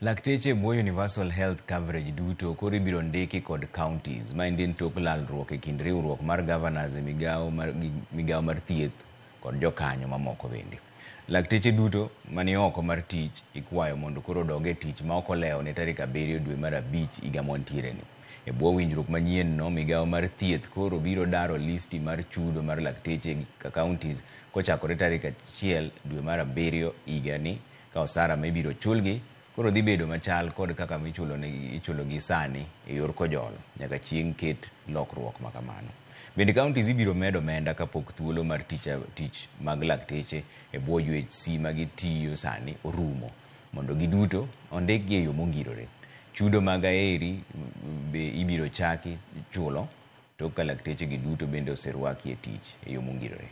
Lakteche e bwo Universal Health Coverage duto koro ibiro ndiki kod counties. Maendi en tok lalruok e kind riwruok mar governors e migawo mar, migawo mar thieth kod jokanyo mamoko bende. Lakteche duto mani oko mar tich ikwayo mondo koro odog e tich ma ok olewo ne tarik 7 dwe mar 5 higa mwantiere ni. E bwo winjruok manyien no, migawo mar thieth koro biro daro listi mar chudo mar lakteche ka counties kochakore tarik 1 dwe mar 7 higa ni ka osara ma ibiro chulgi koro dhi bedo machal kod kaka ichulogi sani e yor kojolo nyaka chieng' ket lokruok ma kamano. Bende counties ibiro med omenda kapok thuolo mar tich mag lakteche e bwo UHC ma gitiyo sani orumo mondo giduto ondikgi e yo mongirore. Chudo mag aeri be ibiro chaki chulo tok ka lakteche gi duto bende oserwaki e tich e yo mongirore.